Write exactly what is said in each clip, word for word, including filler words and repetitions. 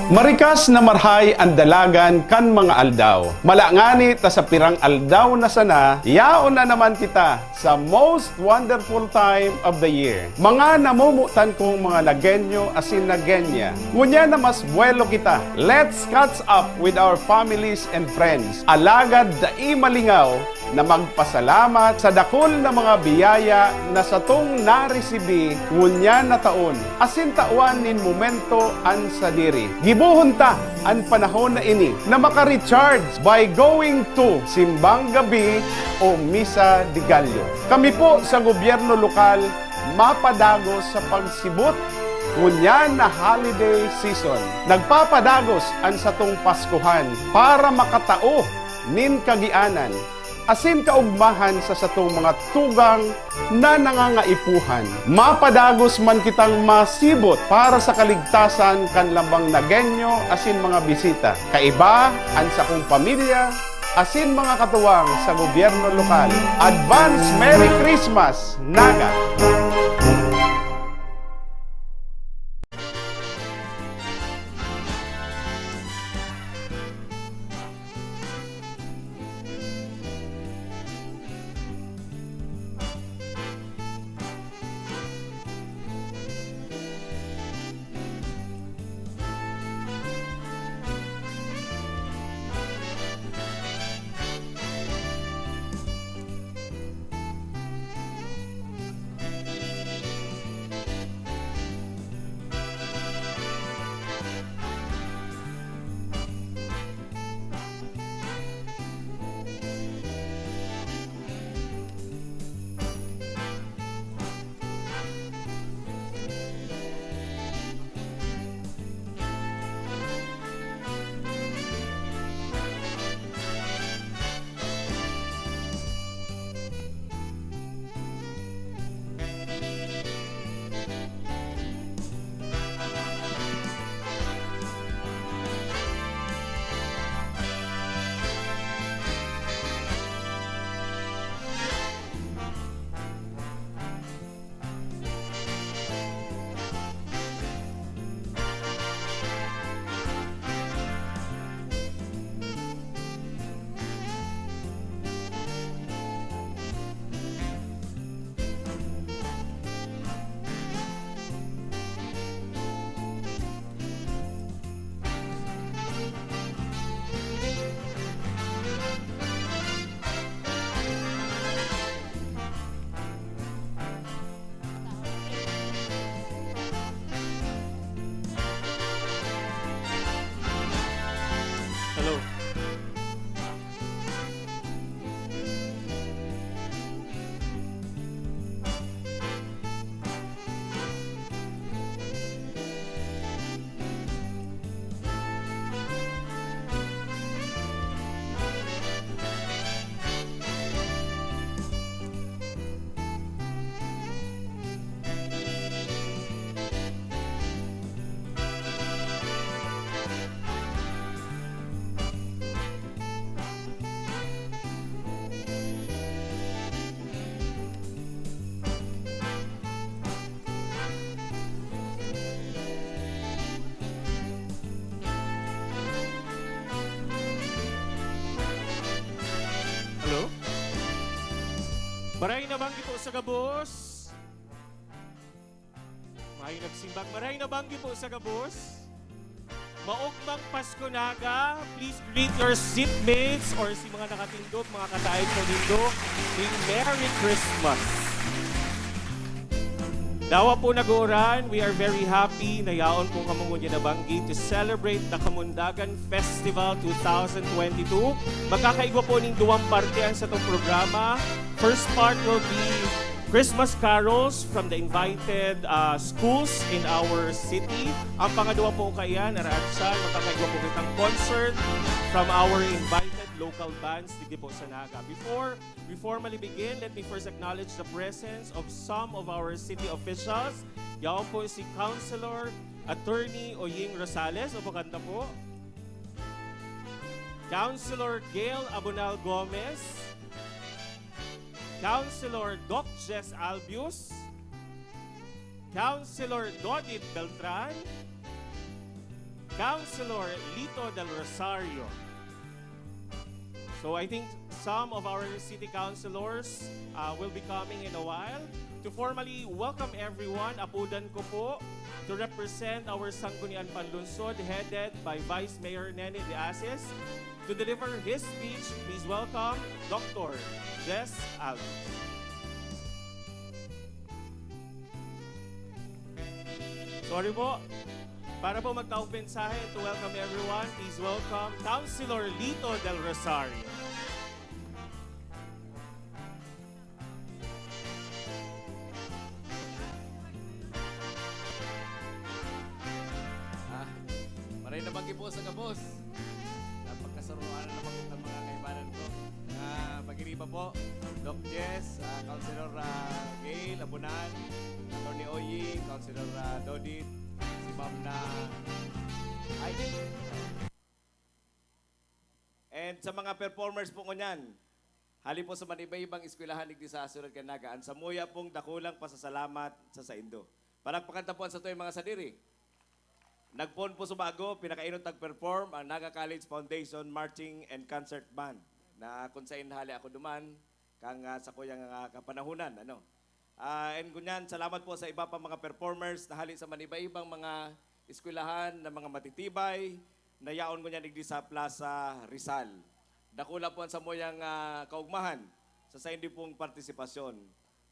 Marikas na marhay an dalagan kan mga aldaw. Mala ngani ta sa pirang aldaw na sana, yaon na naman kita sa most wonderful time of the year. Mga namomotan kong mga Nagueño asin Nagueña, ngunyan na mas buwelo kita. Let's catch up with our families and friends. Alagad dai malingaw na magpasalamat sa dakul na mga biyaya na satong naresibi ngunyan na taon, asin tawan nin momento an sadiri. Gibohon ta an panahon na ini na maka-recharge by going to simbang gabi o misa de gallo. Kami po sa gobyerno lokal mapadagos sa pagsibot ngunyan na holiday season. Nagpapadagos an satong Paskohan para makatao nin kagianan asin kaugmahan sa satong mga tugang na nangangaipuhan. Mapadagos man kitang masibot para sa kaligtasan kan lambang Nagueño asin mga bisita. Kaiba an sakong pamilya asin mga katuwang sa gobyerno lokal. Advance Merry Christmas, Naga! Hello. Hello? Maray na banggi po sa gabos. Mayo nagsimbag. Maray na banggi po sa gabos. Maogmang Pasko, Naga. Please greet your seatmates or si mga nakatindog, mga kataed sa nindo, ning Merry Christmas. Dawa po nag-uuran, we are very happy na yaon po kamo ngunyan na banggi to celebrate the Kamundagan Festival two thousand twenty-two. Magkakaigwa po ning duwang parte ang satong programa. First part will be Christmas carols from the invited, ah, schools in our city. Ang pangadwa po kaiyan, araad siya, magkakaigwa po kitang concert from our invited local bands digdi po sa Naga. Before, before mali begin, let me first acknowledge the presence of some of our city officials. Yaon po si Councilor Attorney Oying Rosales, upo kanta po. Councilor Gail Abonal Gomez, Councilor Doc Jess Albius, Councilor Dodit Beltran, Councilor Lito Del Rosario. So I think some of our city councilors uh, will be coming in a while. To formally welcome everyone, apudan ko po, to represent our Sangguniang Panlunsod, headed by Vice Mayor Nene De Asis. To deliver his speech, please welcome Doctor Jess Alves. Sorry po. Para po magtaong mensahe, to welcome everyone, please welcome Councilor Lito Del Rosario. Ah, maray na bagi po sa gabos. Napagkasaruan na naman ang mga kaibanan ko. Ah, magiriba po, Doc Jess, ah, Councilor ah, Gail Abunan, Attorney Oying, Councilor ah, Dodit, si Ma'am na ay, and sa mga performers po ngunyan, hali po sa maniba-ibang eskwelahan digdi sa Ciudad kan Naga, an samuya pong dakulang pasasalamat sa saindo. Palakpakan ta po an satuyang mga sadiri. Nagpoon po subago, pinakainot nag-perform ang Naga College Foundation Marching and Concert Band, na kung sain hali ako duman, kang ah, sakuyang ah, kapanahunan, ano. Ah, and ngunyan, salamat po sa iba pang mga performers na hali sa maniba-ibang mga eskwelahan na mga matitibay na yaon ngunyan digdi sa Plaza Rizal. Dakula po an samuyang ah, kaugmahan sa saindi pong partisipasyon.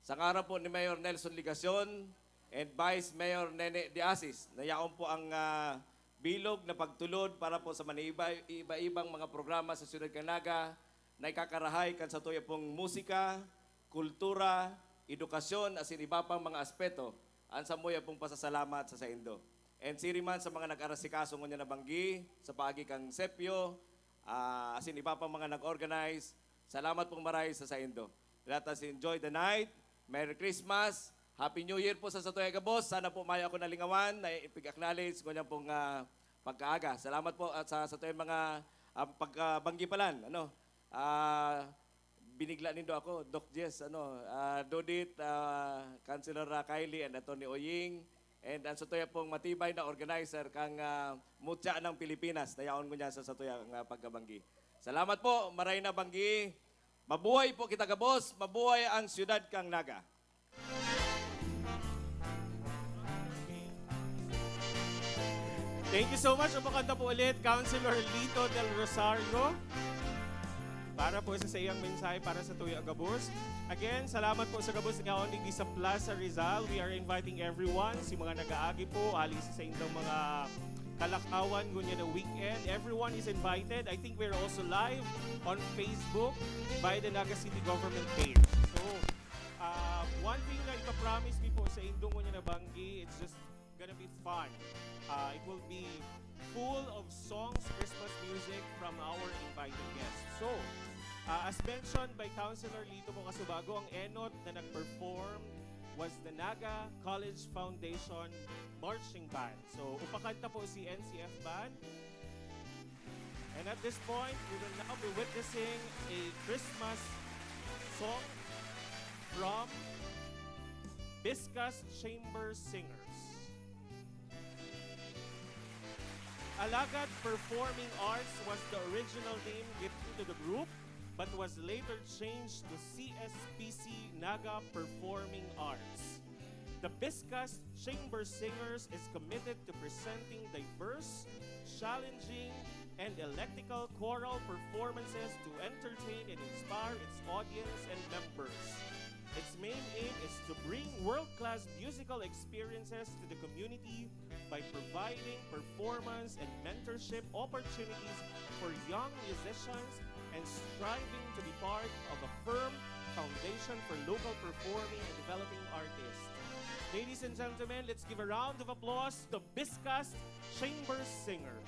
Sa ngaran po ni Mayor Nelson Legacion and Vice Mayor Nene De Asis, na yaon po ang ah, bilog na pagtulod para po sa maniba-, iba-ibang mga programa sa Siyudad kan Naga na ikakarahay kan satuya pong musika, kultura, edukasyon, asin iba pang mga aspeto, an samuya pong pasasalamat sa saindo. And siri man sa mga nag-arasikaso ngunyan na banggi sa paagi kan Sepyo, ah, asin iba pang mga nag-organize, salamat pong maray sa saindo. Let us enjoy the night. Merry Christmas! Happy New Year po sa satuya gabos. Sana po mayo ako nalingawan na ipig-acknowledge ngunyan pong ah, pagkaaga. Salamat po at sa satuya mga ah, pagkabanggi palan. Ano? Ah, binigla nindo ako, Doc Jess, ano, ah, Dodit, ah, Councilor ah, Kylie, and Attorney Oying, and ang satuya pong matibay na organizer kang ah, Mutya ng Pilipinas na yaon ngunyan sa satuya nga pagkabanggi. Salamat po, maray na banggi. Mabuhay po kita gabos, mabuhay ang siyudad kang Naga. Thank you so much. Upakan ta po ulit, Councilor Lito Del Rosario. Para po sa saiyang mensahe para sa Tuyo Gabos. Again, salamat po sa gabos nga onig sa Plaza Rizal. We are inviting everyone, si mga nag-aagi po, hali sa saindang mga kalakawan, ngunyan na weekend. Everyone is invited. I think we're also live on Facebook by the Naga City Government page. So, uh, one thing na ipapromise mi po sa indong ngunyan na banggi, it's just gonna be fun. Uh, it will be full of songs, Christmas music from our invited guests. So, uh, as mentioned by Councilor Lito mo kasubago, ang enot na nag-perform was the Naga College Foundation Marching Band. So, upakan ta po si N C F Band. And at this point, we will now be witnessing a Christmas song from Biscas Chamber Singers. Alagad Performing Arts was the original name given to the group, but was later changed to C S P C Naga Performing Arts. The Biscas Chamber Singers is committed to presenting diverse, challenging, and eclectical choral performances to entertain and inspire its audience and members. Its main aim is to bring world-class musical experiences to the community by providing performance and mentorship opportunities for young musicians and striving to be part of a firm foundation for local performing and developing artists. Ladies and gentlemen, let's give a round of applause to Biscas Chamber Singers.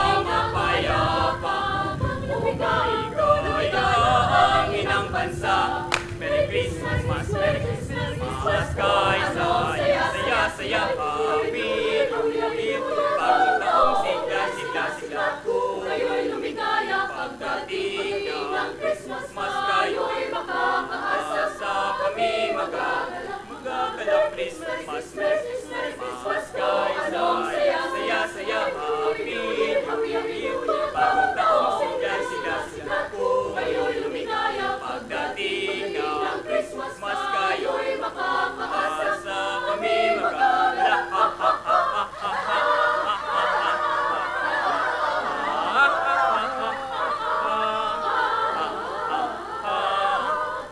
mapayapa, umaligaya ang inang bansa. Merry Christmas, Merry Christmas, Maskay, saya, saya, saya, happy New Year. Bagong taon, sigla, sigla, sigla, kung kayo'y lumigaya, pagdating ng Christmas, mas kayo'y makakaasa, kami magagala, magagala, Christmas, Christmas, Christmas, Christmas, Maskay, saya, saya, saya, happy New Year. Bagong taon, sigla, sigla, sigla, kung kayo'y lumigaya, pagdating ng Christmas, mas kayo'y makakaasa, kami magagala.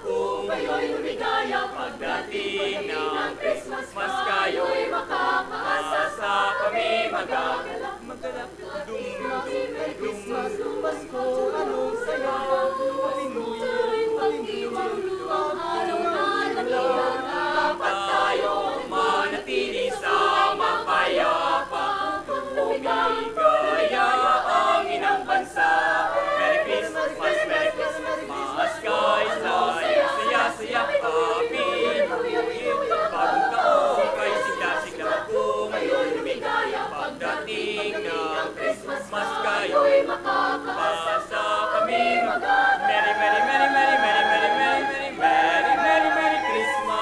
Kung kayo'y lumigaya, pagdating ng Christmas, mas kayo'y makakaasa, kami magagala, magagala. Dum, dum, dum, dum. Pasko, anong saya? Happy New Year, Happy New Year. Dapat tayong manatili sa mapayapa, lumigaya ang inang bansa. Merry Christmas, Merry Christmas, Maskay, saya, saya, saya, Happy New Year. Bagong taon, kay sigla, sigla, kung kayo'y lumigaya, pagdating ng Christmas, mas kayo'y makakaasa, kami magagala. Merry, merry, merry, merry Christmas.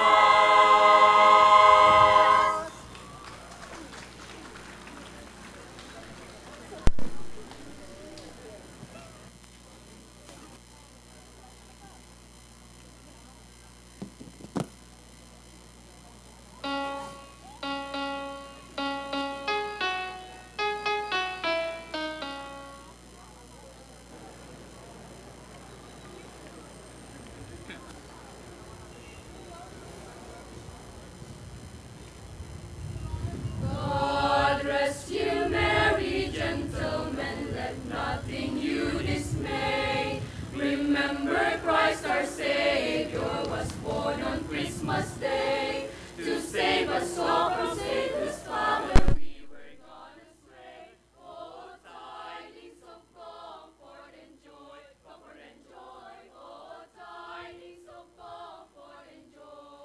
God rest you, merry gentlemen, let nothing you dismay. Remember Christ our Savior was born on Christmas Day to save us all from Satan's power. We were gone astray. Oh, tidings of comfort and joy, comfort and joy. Oh, tidings of comfort and joy.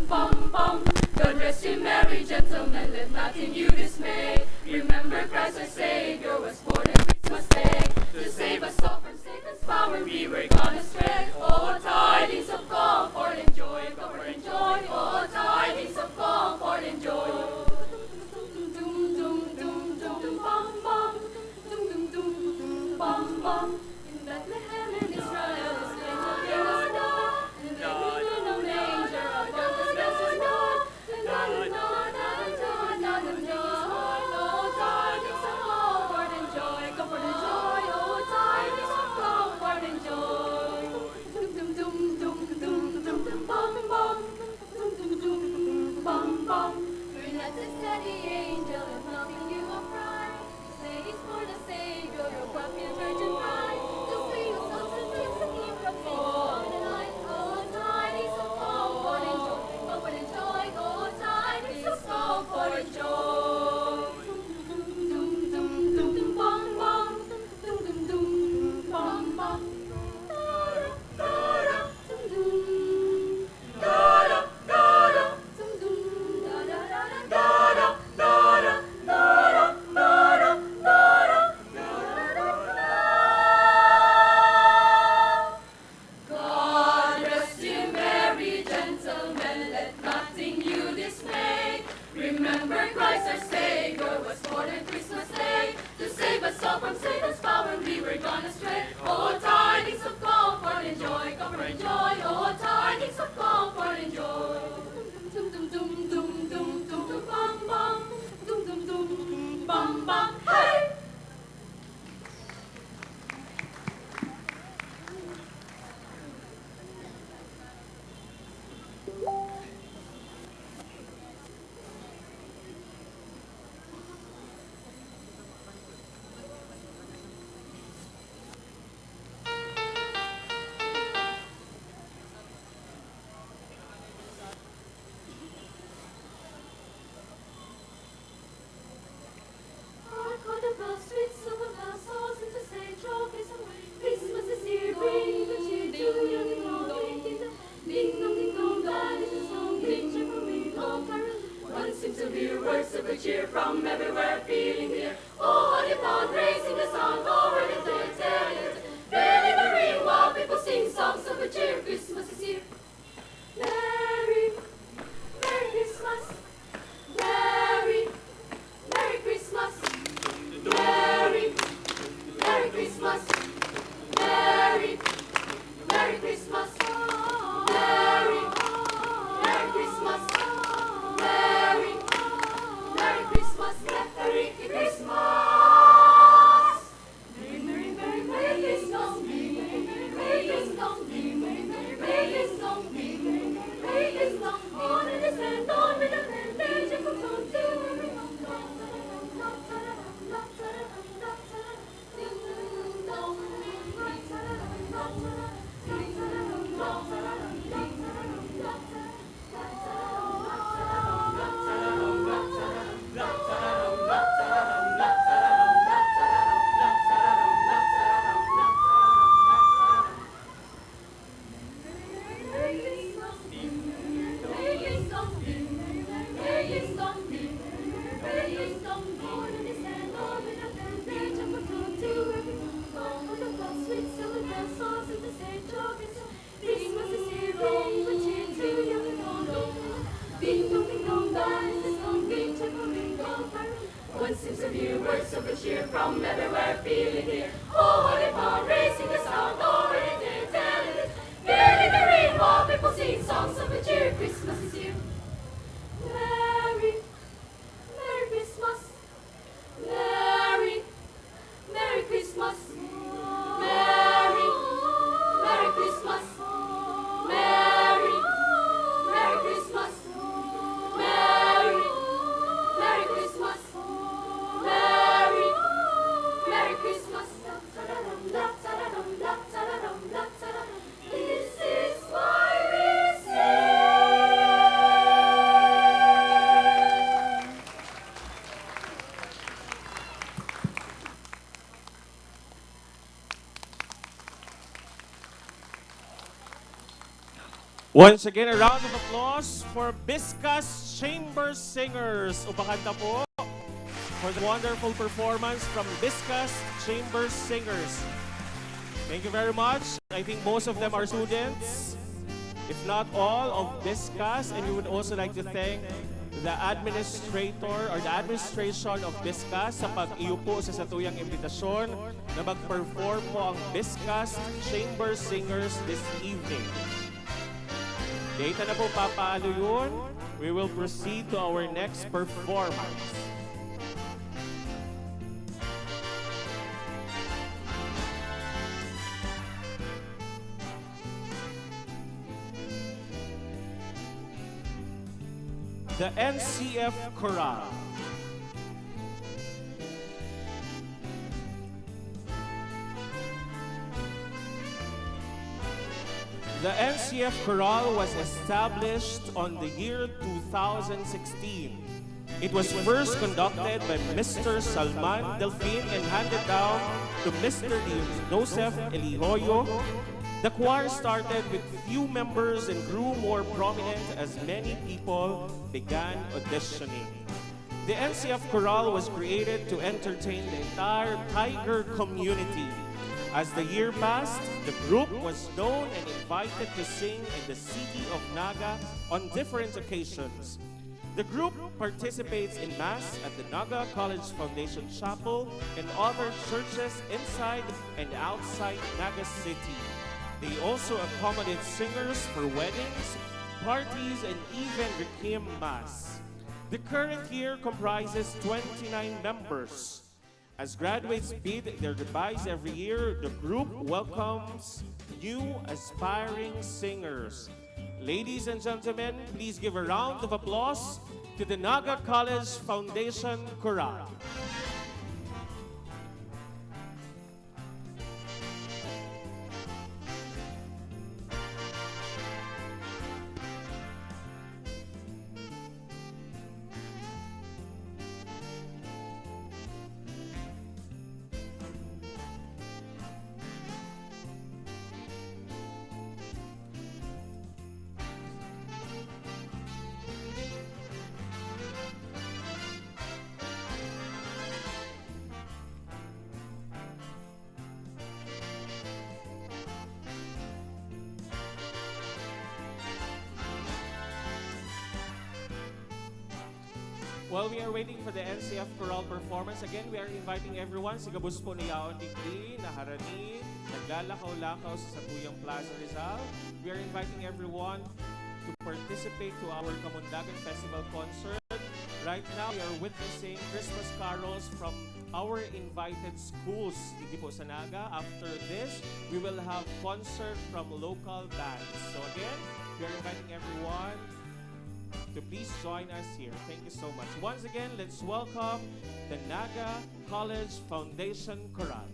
Bum, bum. God rest you, merry gentlemen, let nothing you dismay. Remember Christ our Savior was born on Christmas Day to save us all from Satan's power. We were gone astray. Oh, tidings of comfort and joy, comfort and joy. Oh, tidings of comfort and joy. Bum, bum. In Bethlehem in Israel, this babe was born, and in a manger a child was born. Words of good cheer from everywhere, feel it here. Oh, holy power, raising the sound, already they tell it. Merry the rainbow, people sing songs of good cheer. Christmas is here. Merry, Merry Christmas. Merry, Merry Christmas. Merry, Merry Christmas. Merry, Merry Christmas. Merry, Merry Christmas. Merry, Merry Christmas. This is why we sing. Once again, a round of applause for Biscas Chamber Singers. Upakanta po for the wonderful performance from Biscas Chamber Singers. Thank you very much. I think most of them are students, if not all, of Biscas. And we would also like to thank the administrator or the administration of Biscas sa pag-iyo po sa satuyang imbitasyon na mag-perform po ang Biscas Chamber Singers this evening. Data na po, Papa Aluyon. We will proceed to our next performance. The N C F Chorale. The N C F Chorale was established on the year two thousand sixteen. It was first conducted by Mister Salman Delfin and handed down to Mister Joseph Elihoyo. The choir started with few members and grew more prominent as many people began auditioning. The N C F Chorale was created to entertain the entire Tiger community. As the year passed, the group was known and invited to sing in the city of Naga on different occasions. The group participates in Mass at the Naga College Foundation Chapel and other churches inside and outside Naga City. They also accommodate singers for weddings, parties, and even Requiem Mass. The current year comprises twenty-nine members. As graduates bid their goodbyes every year, the group welcomes new aspiring singers. Ladies and gentlemen, please give a round of applause to the Naga College Foundation Chorale. While we are waiting for the N C F Chorale performance, again, we are inviting everyone sa gabos po na yaon digdi, na harani, naglalakaw-lakaw sa satuyang Plaza Rizal. We are inviting everyone to participate to our Kamundagan Festival concert. Right now, we are witnessing Christmas carols from our invited schools dito po sa Naga. After this, we will have concert from local bands. So again, we are inviting everyone to please join us here. Thank you so much. Once again, let's welcome the Naga College Foundation Chorale.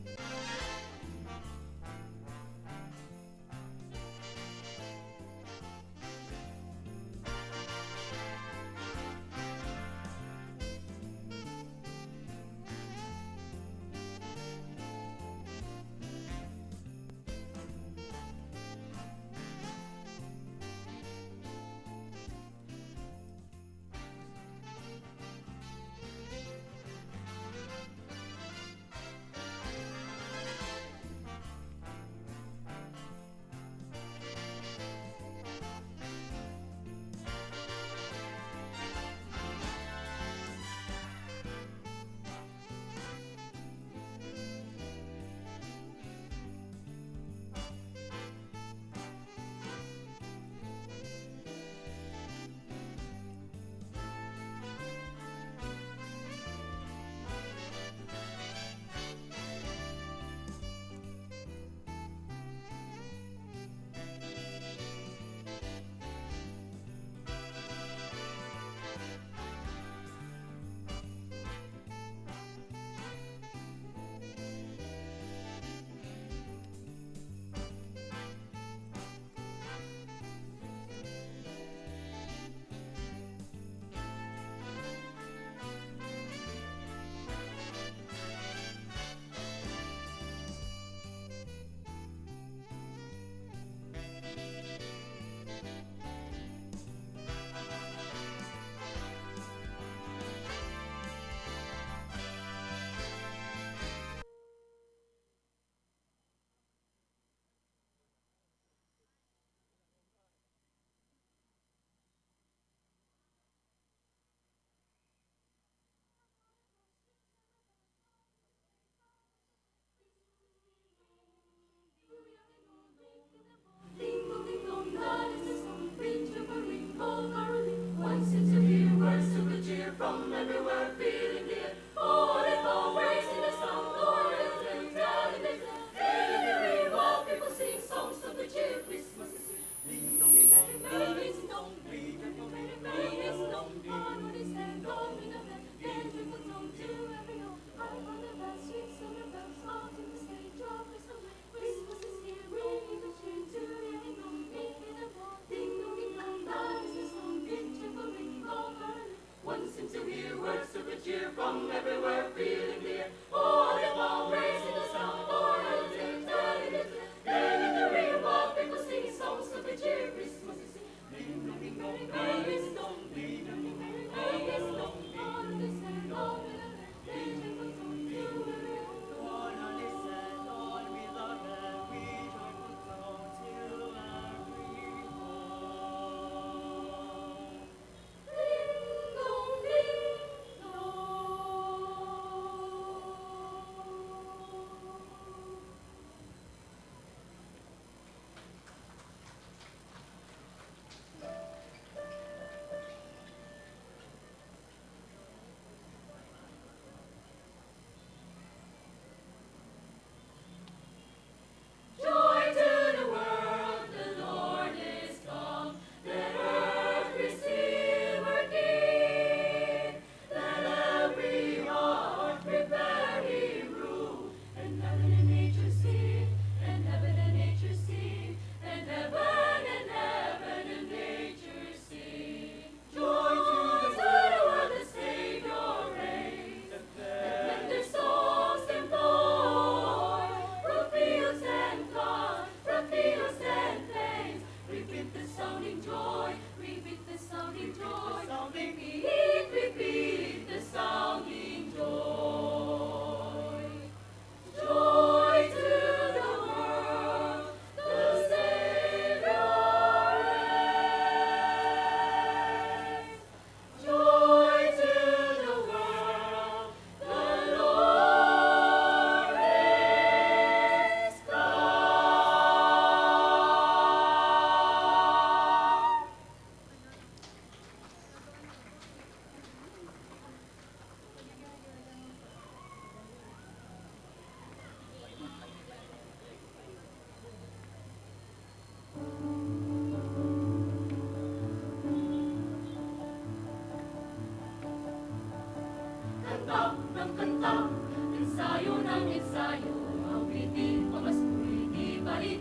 Awitin, pamaskoy, di pa rin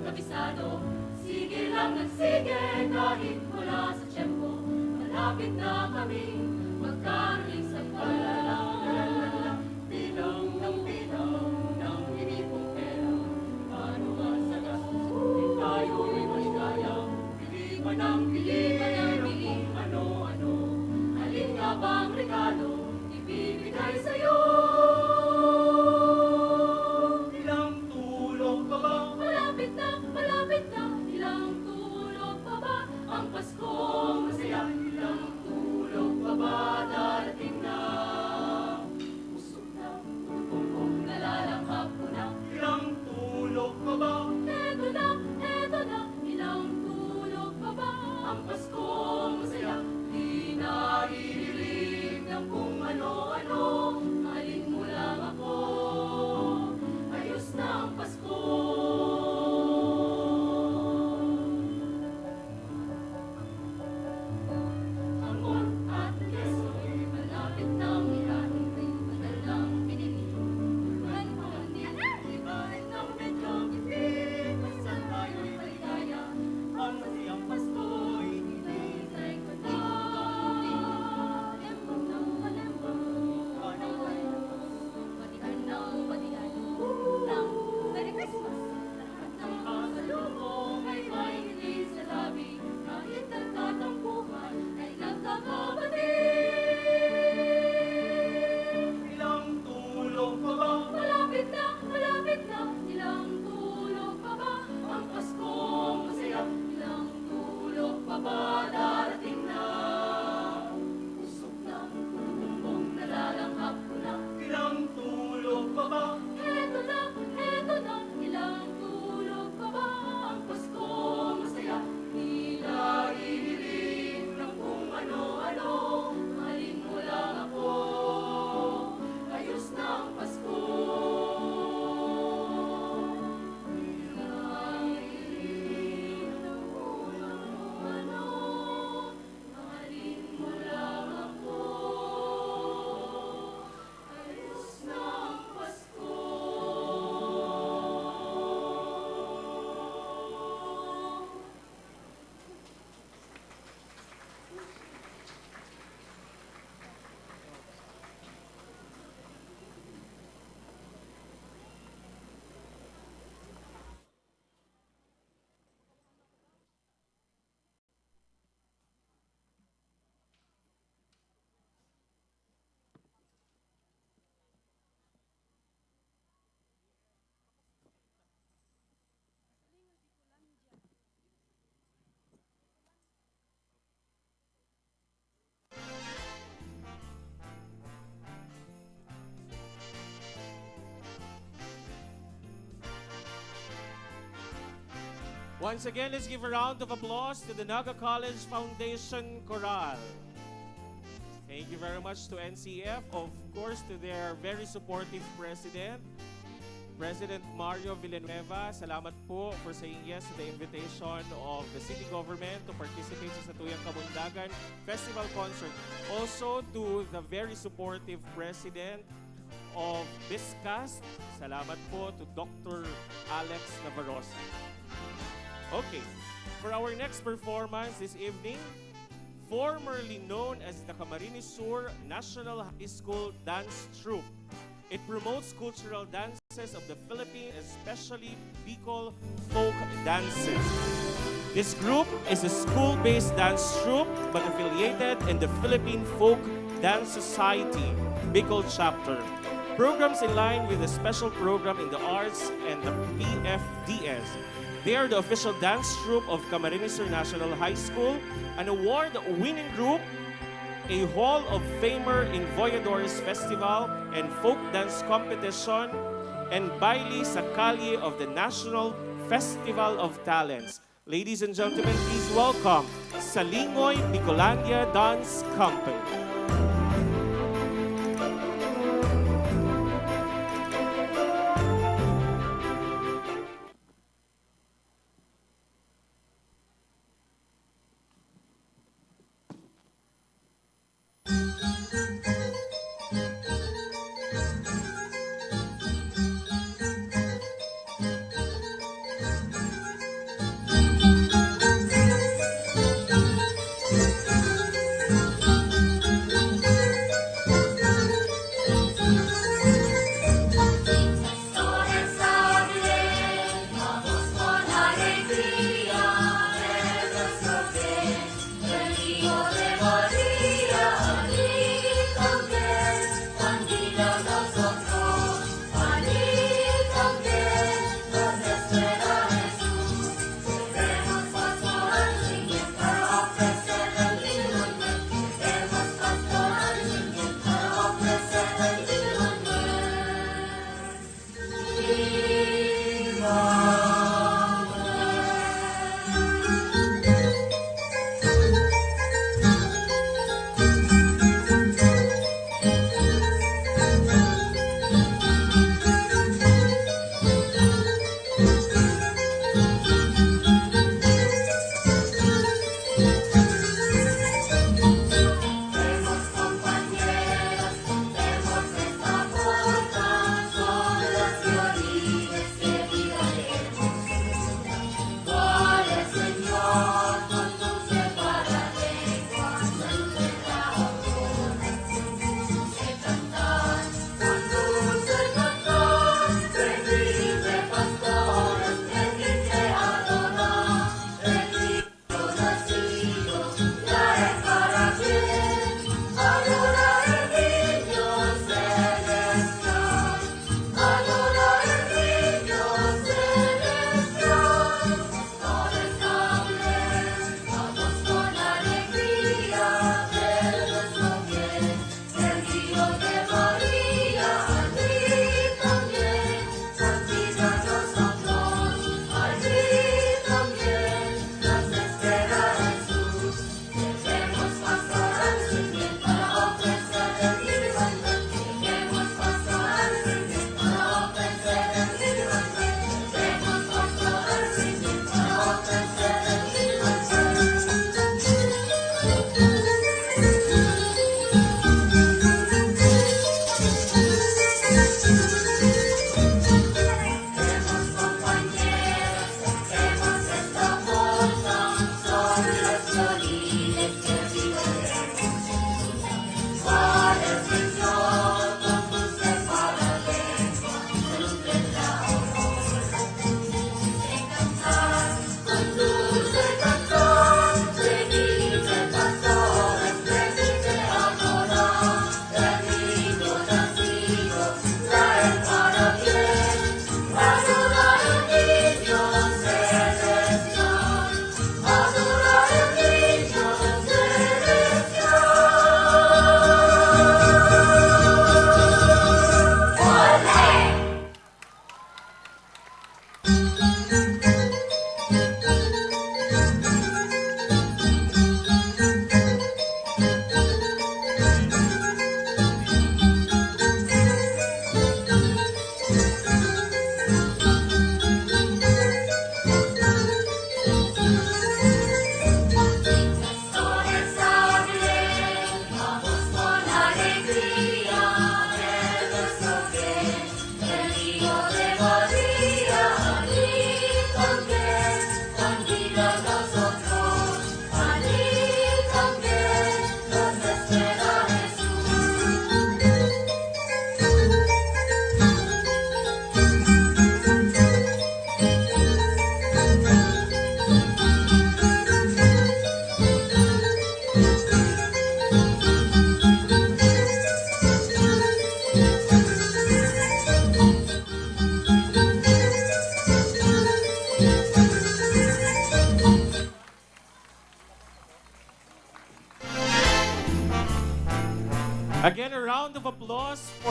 kabisado. Sige lang nang sige, kahit wala sa tiyempo. Malapit na kami magkaroling sa paglalakad. Bilang ng bilang ng inipong pera. Paano man sa gastos, di tayo'y maligaya. Pili pa ng pili, pili ng kung ano-ano. Alin nga bang regalo ibibigay sa'yo? Ilang tulog pa ba? Malapit na, malapit na. Ilang tulog pa ba? Ang Paskong masaya. Ilang tulog pa ba? Darating na. Busog na, gutom ko, nalalanghap ko na. Ilang tulog pa ba? Eto na, eto na. Ilang tulog pa ba? Ang Paskong masaya. Di na hihiling ng kung ano-ano. Halin mo lang ako. Ayos na ang Pasko. Hamon at keso, malapit nang ihain, rin matagal nang pinili. Tulungan ko man din, ibahin ng medyo tipid, basta tayo'y maligaya. Ang masayang Pasko'y hinihintay ko na. Lembong ng palembong, panaway ng puso, batian ng batian, ng Merry Christmas. Ang pasalubong ay mahilig sa labi, kahit nagtatampuhan ay nagkakabati. Ilang tulog pa ba? Malapit na, malapit na. Ilang tulog pa ba? Ang Paskong masaya. Ilang tulog pa ba? Darating na. Busog na, gutom ko, nalalanghap ko na. Ilang tulog pa ba? Heto na, heto na, ilang tulog pa ba? Ang Paskong masaya, tila hihiling ng kung ano-ano. Halin mo lang ako, ayos na ang Pasko. Tila hihiling ng kung ano-ano. Mahalin mo lang ako. Ayos na ang Pasko. Once again, let's give a round of applause to the Naga College Foundation Chorale. Thank you very much to N C F, of course, to their very supportive president, President Mario Villanueva. Salamat po for saying yes to the invitation of the city government to participate sa Satuyang Kabundagan Festival Concert. Also to the very supportive president of BISCAST. Salamat po to Doctor Alex Navarroza. Okay, for our next performance this evening, formerly known as the Camarines Sur National High School Dance Troupe. It promotes cultural dances of the Philippines, especially Bicol folk dances. This group is a school-based dance troupe but affiliated in the Philippine Folk Dance Society, Bicol Chapter. Programs in line with the special program in the arts and the P F D S. They are the official dance troupe of Camarines Sur National High School, an award-winning group, a Hall of Famer in Voyadores Festival and Folk Dance Competition, and Baile sa Kalye of the National Festival of Talents. Ladies and gentlemen, please welcome Salingoy Bicolandia Dance Company.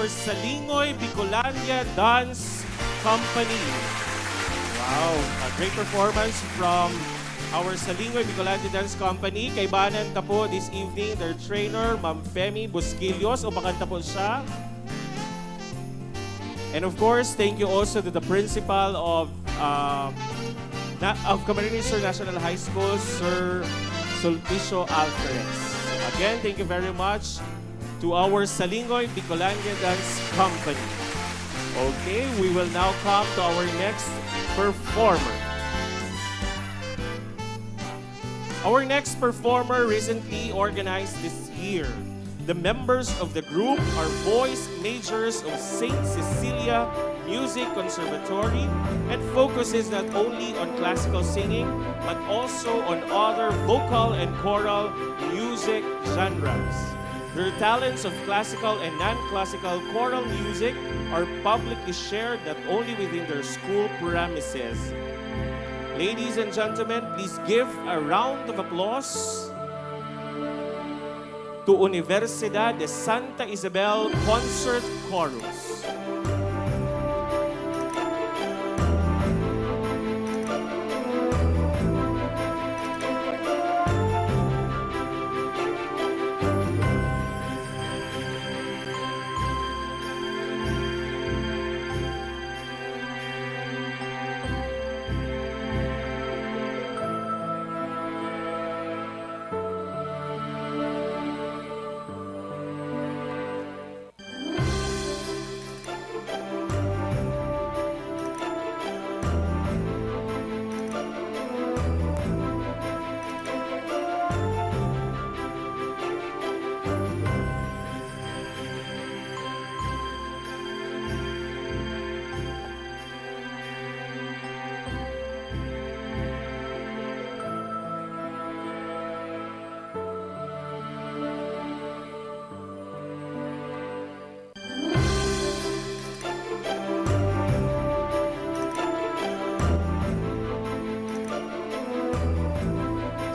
Salingoy Bicolandia Dance Company. Wow, a great performance from our Salingoy Bicolandia Dance Company. Kaibanan ta po this evening their trainer, Ma'am Femi Busquillos. Upakan ta po siya. And of course, thank you also to the principal of, uh, na, of Camarines Sur National High School, Sir Sulpicio Alferez. Again, thank you very much to our Salingoy Bicolandia Dance Company. Okay, we will now come to our next performer. Our next performer recently organized this year. The members of the group are voice majors of Saint Cecilia Music Conservatory and focuses not only on classical singing but also on other vocal and choral music genres. Their talents of classical and non-classical choral music are publicly shared not only within their school premises. Ladies and gentlemen, please give a round of applause to Universidad de Santa Isabel Concert Chorus.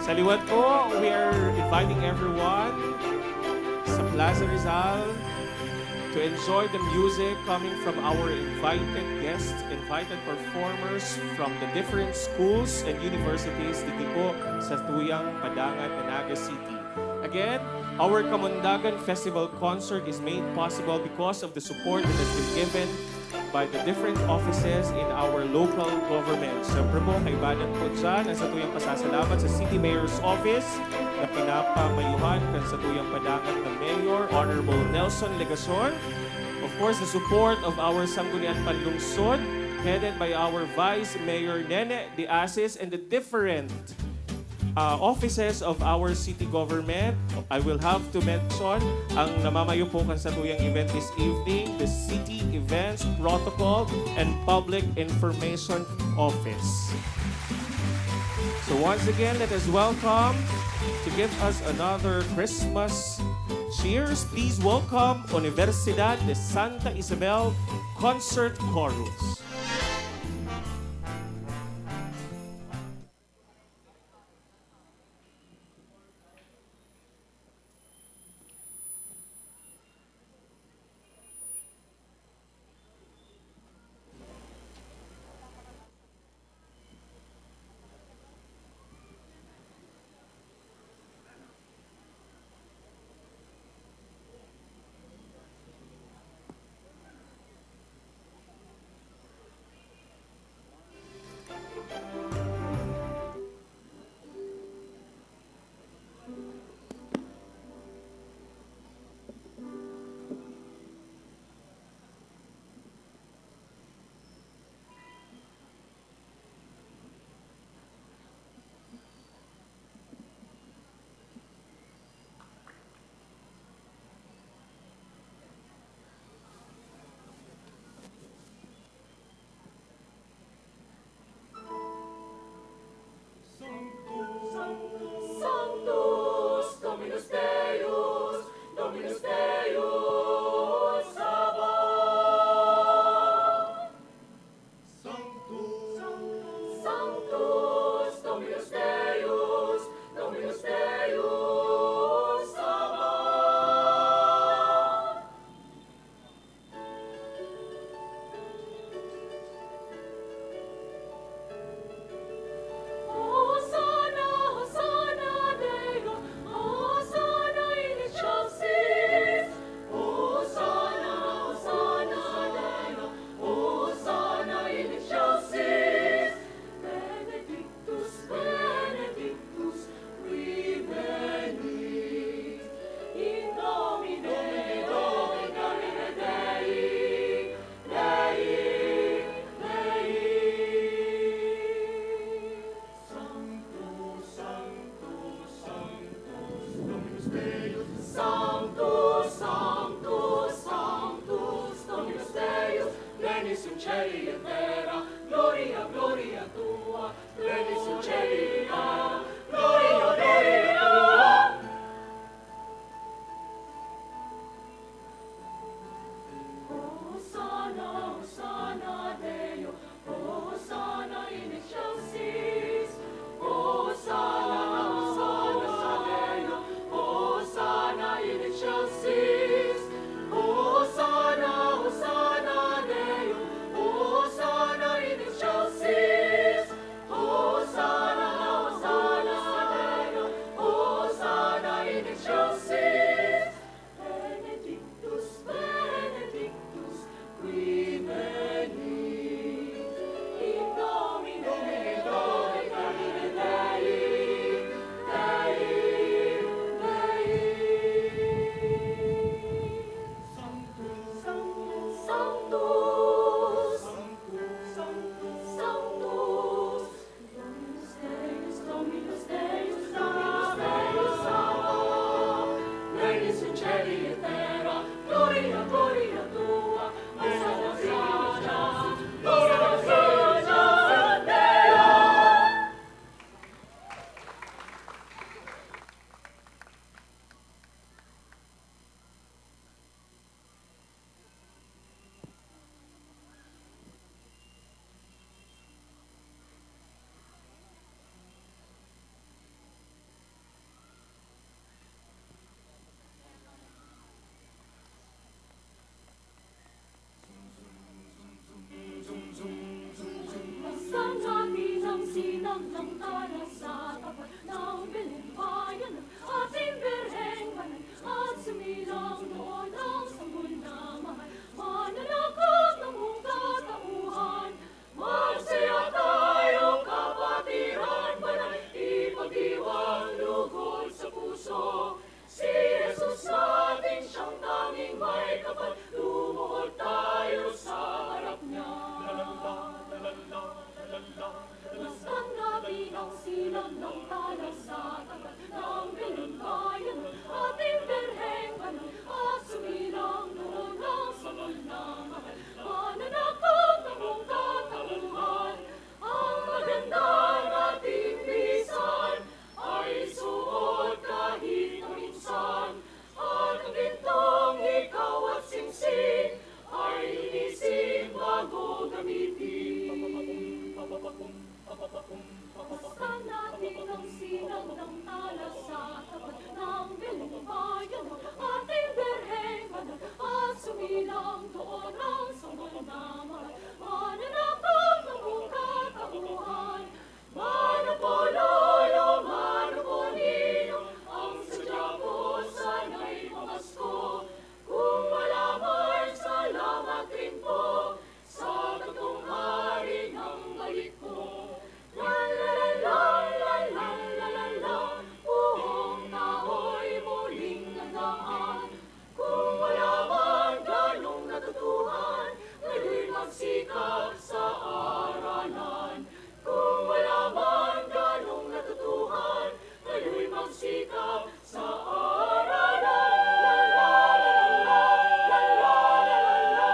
Sa liwat po, we are inviting everyone sa Plaza Rizal to enjoy the music coming from our invited guests, invited performers from the different schools and universities dito po sa tuyang padangat na Naga City. Again, our Kamundagan Festival Concert is made possible because of the support that has been given by the different offices in our local government. Siyempre po, kaibanan po dyan ang satuyang pasasalamat sa City Mayor's Office na pinapamayuhan kan satuyang padangat na Mayor, Honorable Nelson Legacion. Of course, the support of our Sangguniang Panlungsod, headed by our Vice Mayor Nene de Asis, and the different uh, offices of our city government. I will have to mention ang namamayo po kan satuyang event this evening, the City Events Protocol and Public Information Office. So once again, let us welcome, to give us another Christmas cheers, please welcome Universidad de Santa Isabel Concert Chorus. Benedizione in terra, gloria, gloria tua, benedizione in terra, gloria, gloria tua. Hosanna, Hosanna Deo, Hosanna in excelsis, Hosanna, Hosanna Deo, Hosanna in excelsis, Hosanna, Hosanna Deo, Hosanna in excelsis, Hosanna, Hosanna Deo, Hosanna in excelsis. Benedictus, benedictus, qui venit in nomine Dei, Domine Dei, Dei, Dei. Sanctus, Sanctus, Sanctus, Sanctus, Sanctus, Dominus Deus, Dominus Deus, Dominus Deus, Sabaoth. Benedizione in terra, gloria, gloria tua, Hosanna, Hosanna, Hosanna Deo. Pasan natin ang sinag ng tala sa tapat ng Belen, bayan ng ating Birheng Banal, at sumilang doon ang sanggol na mahal, mananakop ng buong katauhan. Magsaya tayo, kapatiran banal, ipagdiwang lugod sa puso. Si Jesus natin, siyang tanging may kapal, lumuhod tayo sa harap niya. Masdan natin ang sinag ng tala sa tapat ng Belen, bayan ng ating Birheng Banal, at sumilang doon ang sanggol na mahal, mananakop ng buong katauhan. Ang maganda nating bisan ay suot kahit paminsan, at ang gintong ikaw at singsing ay linisin bago gamitin. Pasan natin ang sinag ng tala sa tapat ng Belen, bayan ng ating Birheng Banal, at sumilang doon ang sanggol na mahal, mananakop ng buong katauhan. Mano po, lolo, mano po, ninong, ang sadya ko sana'y mamasko. Kung wala man, salamat rin po sa totoong hari ng balik ko. La, la, la, la, la, la, la, la, la, buong tao'y muling nagdaan. Kung wala man ganong natutuhan, kayo'y magsikap sa aralan. Kung wala man ganong natutuhan, kayo'y magsikap sa aralan. La, la, la, la, la, la, la, la, la, la.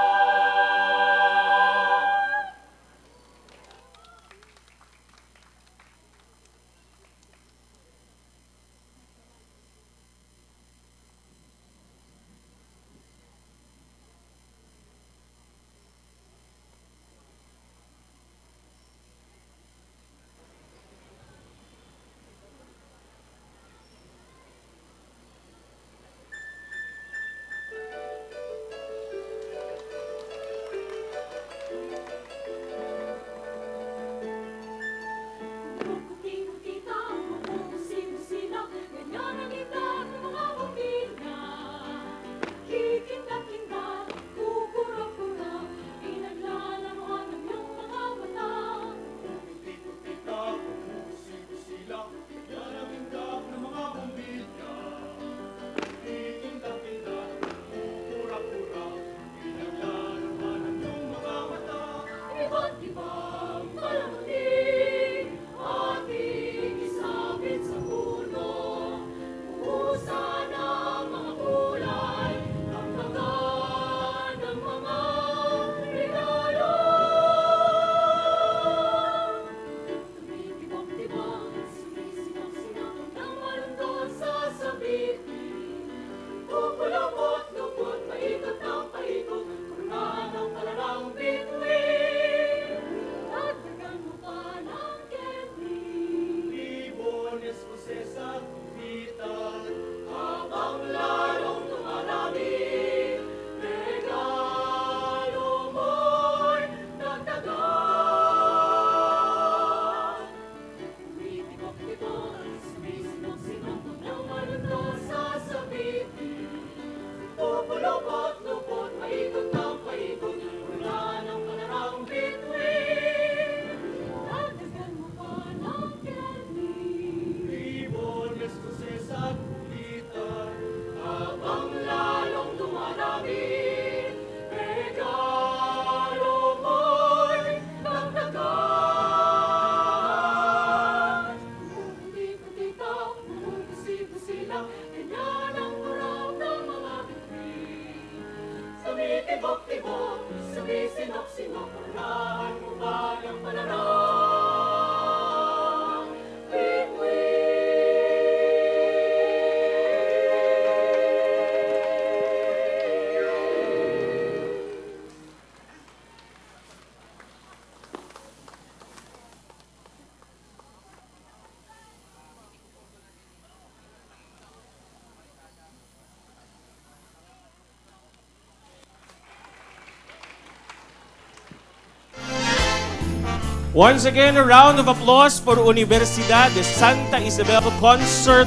Once again, a round of applause for Universidad de Santa Isabel Concert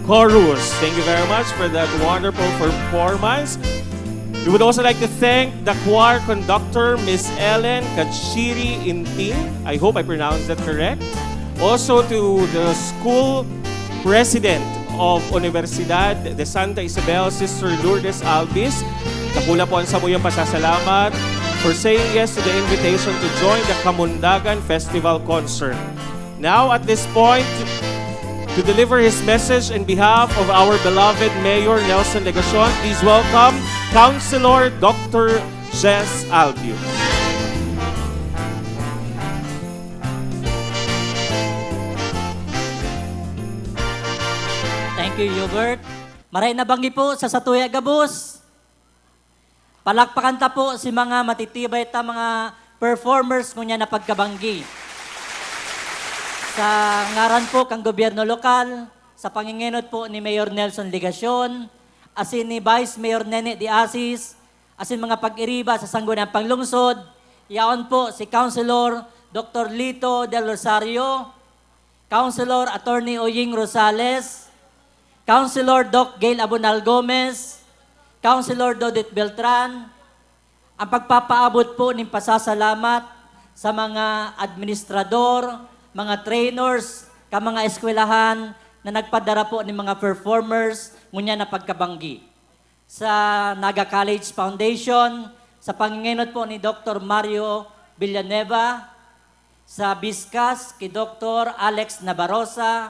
Chorus. Thank you very much for that wonderful performance. We would also like to thank the choir conductor, Miss Ellen Kachiri Inting. I hope I pronounced that correct. Also to the school president of Universidad de Santa Isabel, Sister Lourdes Albis. Dakula po ang samuyang pasasalamat for saying yes to the invitation to join the Kamundagan Festival Concert. Now, at this point, to deliver his message in behalf of our beloved Mayor Nelson Legacion, please welcome Councilor Doctor Jess Albio. Thank you, Hubert. Maray na banggi po sa satuya gabos. Palakpakan ta po si mga matitibay ta mga performers ngunyan na pagkabanggi. Sa ngaran po kan gobyerno lokal, sa pangingenot po ni Mayor Nelson Legacion, asin ni Vice Mayor Nene de Asis, asin mga pag-iriba sa Sangguniang Panglungsod, yaon po si Councilor Doctor Lito Del Rosario, Councilor Attorney Oying Rosales, Councilor Doc Gail Abonal Gomez, Councilor Dodit Beltran, ang pagpapaabot po nin pasasalamat sa mga administrador, mga trainers, kan mga eskwelahan na nagpadara po nin mga performers ngunyan na pagkabanggi. Sa Naga College Foundation, sa pangingenot po ni Doctor Mario Villanueva, sa BISCAS, ki Doctor Alex Nabarosa,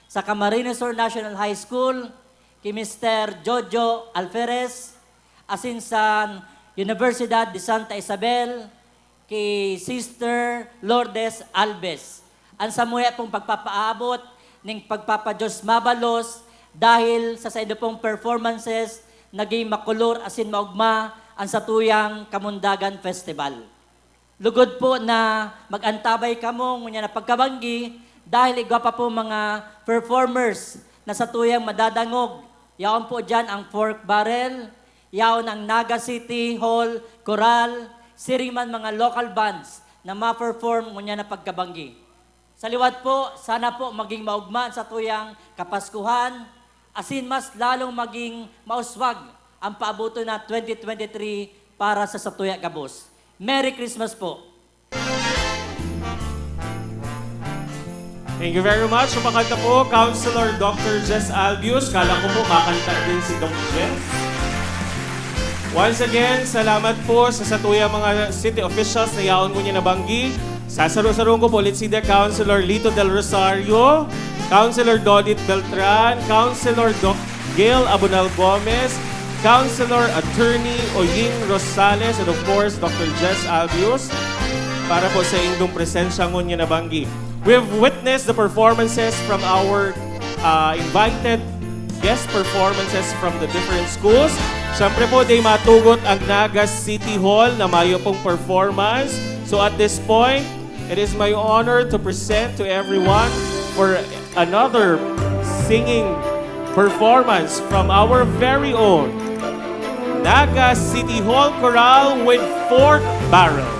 sa Camarines Sur National High School, ki Mister Jojo Alferez, asin sa Universidad de Santa Isabel, ki Sister Lourdes Alves. An samuya pong pagpapaabot ning pagpapa-Diyos mabalos dahil sa saindo pong performances, naging makolor asin maogma an satuyang Kamundagan Festival. Lugod po na mag-antabay kamo ngunyan na pagkabanggi dahil igwa pa po mga performers na satuyang madadangog. Yaon po dyan ang Pork Barrel, yaon ang Naga City Hall Chorale, siring man mga local bands na ma-perform ngunyan na pagkabanggi. Sa liwat po, sana po maging maugma an satuyang Kapaskuhan, asin mas lalong maging mauswag ang paaboton na twenty twenty-three para sa satuya gabos. Merry Christmas po! Thank you very much. Umakanta po, Councilor Doctor Jess Albius. Kala ko po, makanta din si Doc Jess. Once again, salamat po sa satuya mga city officials na yaon ko niya nabanggi. Sasaro-sarong ko po ulit si The Councilor Lito Del Rosario, Councilor Dodit Beltran, Councilor Doc Gail Abunal Gomez, Councilor Attorney Oying Rosales, and of course, Doctor Jess Albius, para po sa indong presensya ngunyan na banggi. We've witnessed the performances from our uh, invited guest performances from the different schools. Siyempre po, di matugot ang Naga City Hall na mayo pong performance. So at this point, it is my honor to present to everyone for another singing performance from our very own Naga City Hall Chorale with Pork Barrel.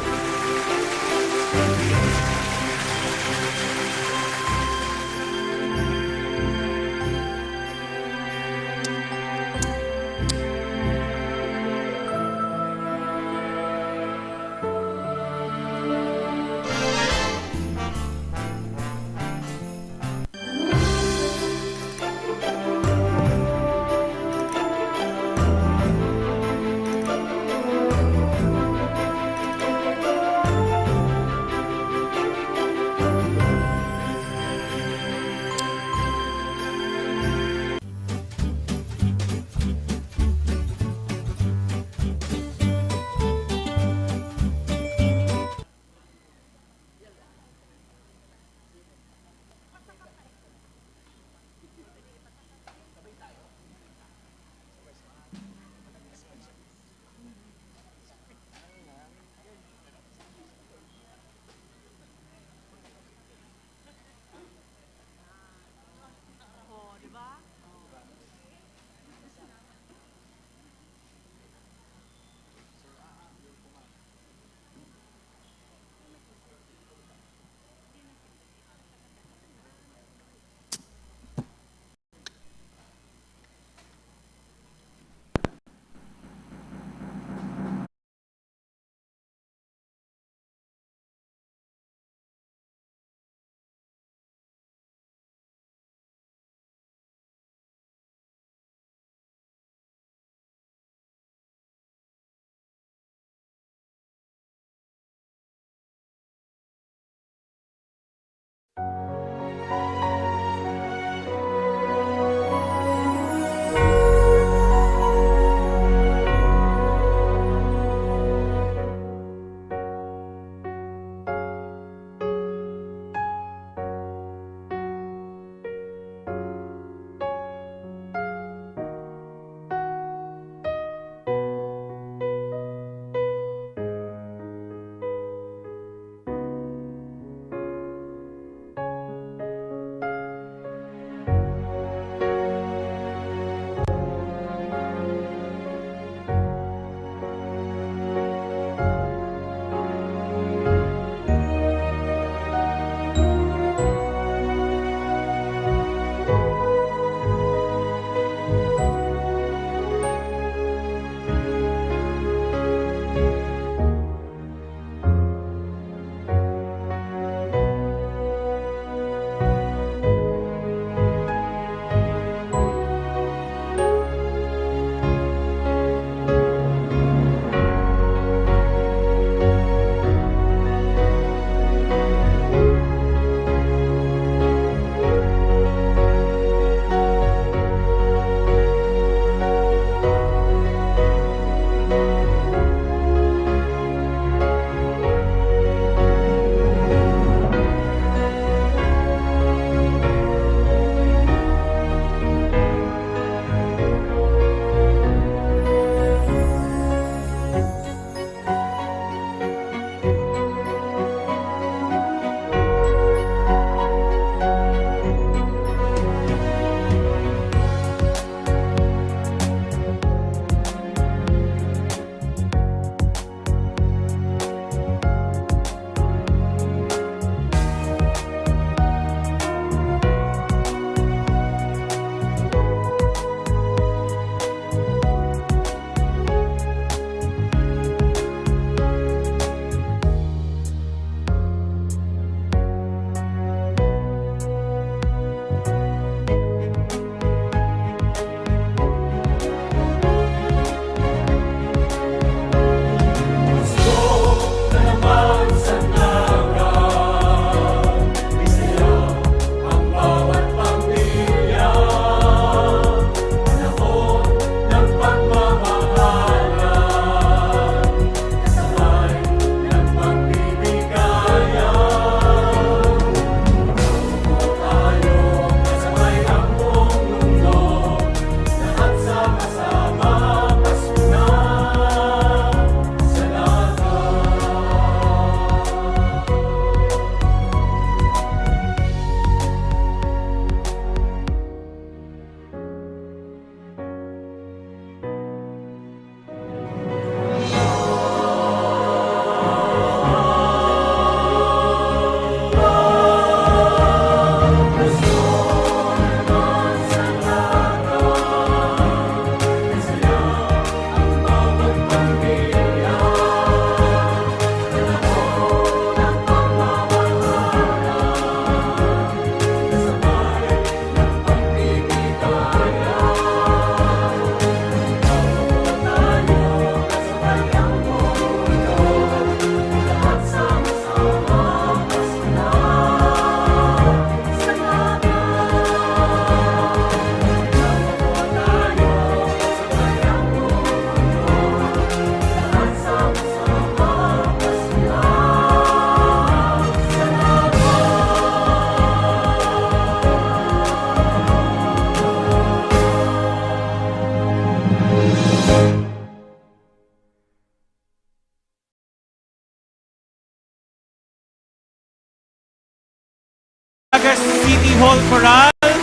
Naga City Hall Chorale,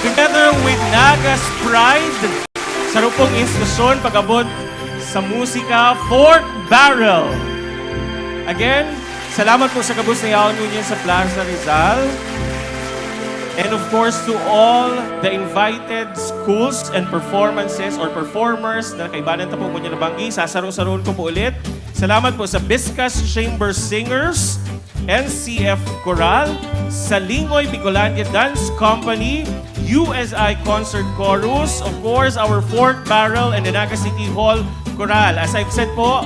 together with Nagas Pride, saro pong institusyon pag-abot sa musika, Fourth Barrel. Again, salamat po sa gabos na yaon ngunyan sa Plaza Rizal. And of course, to all the invited schools and performances or performers na kaibanan ta po ngunyan na banggi, sasaro-saroon ko po ulit. Salamat po sa Biscas Chamber Singers, N C F Chorale, Salingoy Bicolandia Dance Company, U S I Concert Chorus, of course, our Fourth Barrel and the Naga City Hall Chorale. As I've said po,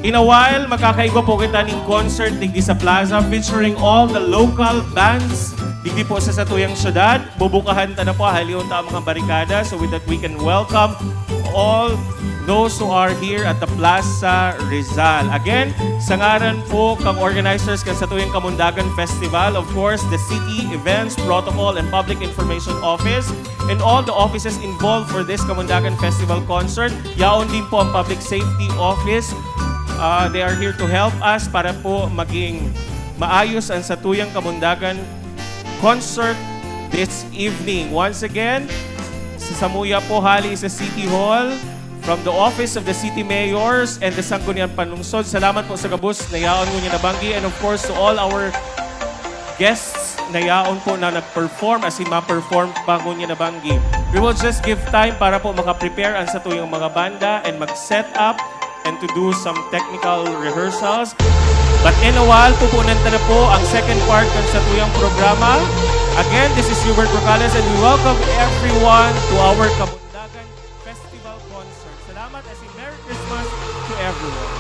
in a while, makakaigwa po kita ning concert digdi sa plaza featuring all the local bands digdi po sa satuyang syudad. Bubukahan ta na po, halion ta ang mga barikada so with that we can welcome all those who are here at the Plaza Rizal. Again, sa ngaran po kang organizers kan satuyang Kamundagan Festival, of course, the City Events, Protocol, and Public Information Office, and all the offices involved for this Kamundagan Festival concert. Yaon din po ang Public Safety Office. Uh, they are here to help us para po maging maayos ang satuyang Kamundagan concert this evening. Once again, sa samuya po hali sa City Hall, from the office of the city mayors and the Sangguniang Panlungsod, salamat po sa gabos na yaon ngunyan na banggi, and of course to all our guests na yaon po na nag-perform, as in ma-perform pa ngunyan na banggi. We will just give time para po makaprepare ang satuyang mga banda and mag-set up and to do some technical rehearsals. But in a while, pupunan ta na po ang second part ng satuyang programa. Again, this is Hubert Brocales and we welcome everyone to our Kamundagan Festival Concert. Salamat and say Merry Christmas to everyone.